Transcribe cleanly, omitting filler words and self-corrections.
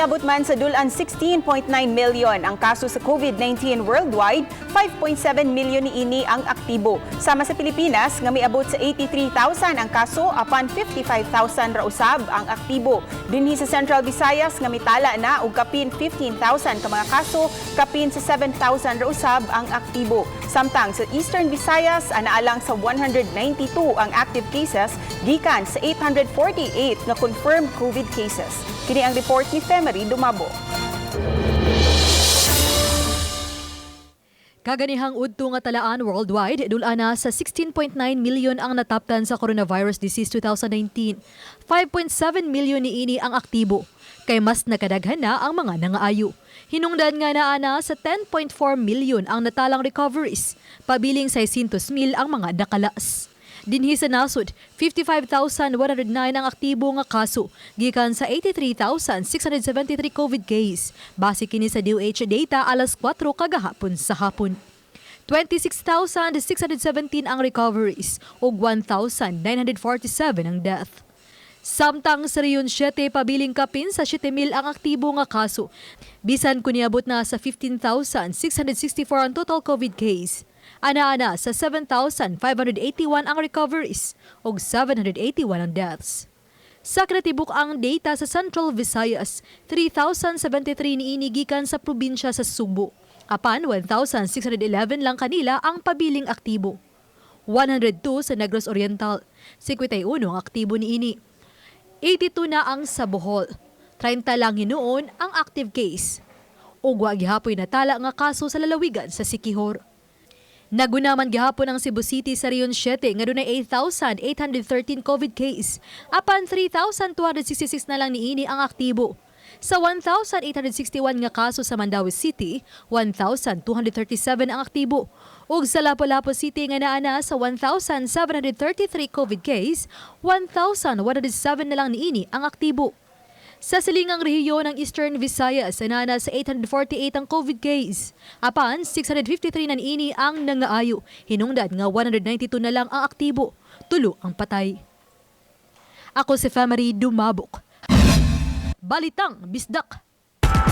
Miabot man sa dul-an 16.9 million ang kaso sa COVID-19 worldwide, 5.7 million niini ang aktibo. Sama sa Pilipinas nga miabot sa 83,000 ang kaso apan 55,000 ra usab ang aktibo. Dinhi sa Central Visayas nga mitala na og kapin 15,000 ka mga kaso, kapin sa 7,000 ra usab ang aktibo. Samtang sa Eastern Visayas, anaa lang sa 192 ang active cases gikan sa 848 nga confirmed COVID cases. Kini ang report ni Femery Dumabo. Kaganihang udto nga talaan worldwide, dul-an na sa 16.9 million ang nataptan sa coronavirus disease 2019. 5.7 million niini ang aktibo. Kay mas nakadaghan na ang mga nangaayo. Hinungdan nga naa na sa 10.4 million ang natalang recoveries. Pabiling 600 mil ang mga nakalas. Dinhi sa nasod, 55,109 ang aktibo nga kaso gikan sa 83,673 COVID case. Base kini sa DOH data alas 4 kagahapon sa hapon. 26,617 ang recoveries ug 1,947 ang death. Samtang sa Region 7, pabiling kapin sa 7,000 ang aktibo nga kaso. Bisan kun niabot na sa 15,664 ang total COVID case. Ana-ana sa 7,581 ang recoveries ug 781 ang deaths. Sa kinatibuk ang data sa Central Visayas, 3,073 niini gikan sa probinsya sa Sugbo. Apan 1,611 lang kanila ang pabiling aktibo. 102 sa Negros Oriental, 51 ang aktibo niini. 82 na ang sa Bohol. 30 lang hinuon ang active case. Ug wa gihapoy natala nga kaso sa lalawigan sa Siquijor. Naguna man gihapon ang Cebu City sa Region 7 nga dunay 8,813 COVID case. Apan 3,266 na lang niini ang aktibo. Sa 1,861 nga kaso sa Mandaue City, 1,237 ang aktibo. Ug sa Lapu-Lapu City nga naa na sa 1,733 COVID case, 1,107 na lang niini ang aktibo. Sa silingang rehiyon ng Eastern Visayas, naa na sa 848 ang COVID case. Apan, 653 na niini ang nangaayo. Hinungdan nga 192 na lang ang aktibo. 3 ang patay. Ako si Femery Dumabok. Balitang Bisdak.